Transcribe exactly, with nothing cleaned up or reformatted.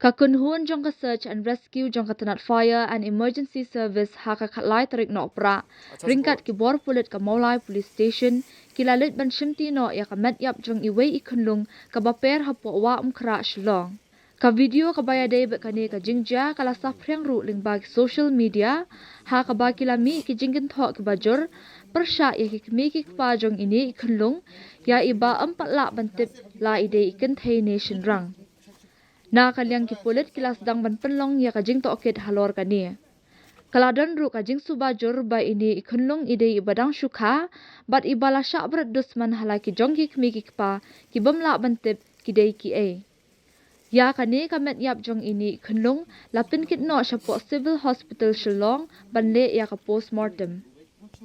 Ka kynhun jong ka Search and Rescue jong ka tnat Fire and Emergency Service ha ka khatlai tarik Nohprah ryngkat ki bor pulit ka Mawlai Police Station ki la leit ban shimti noh ïa ka met ïap jong iwei i khunlung kaba per hapoh Wah Umkhrah, Shillong. Ka video kaba ïadei bad kane ka jingjia ka la saphriang ruh lyngba ki social media, ha kaba ki la mih ki jingkynthoh kiba jur pyrshah ïa ki kmie ki kpa jong ine i khunlung, ïa iba ym pat lah ban tip la i dei i kynthei ne shynrang. Na ka liang ki pulit ki la sdang ban pynlong ïa ka jingtohkit halor kane. Ka la don ruh ka jingsuba jur ba ine i khunlung i dei iba dang shu kha bad iba la shah bret dusman ha la ki jong ki kmie ki kpa ki bym lah ban tip ki dei kiei. Ïa kane ka met ïap jong ine i khunlung la pynkit noh shapoh Civil Hospital Shillong ban leh ïa ka postmortem.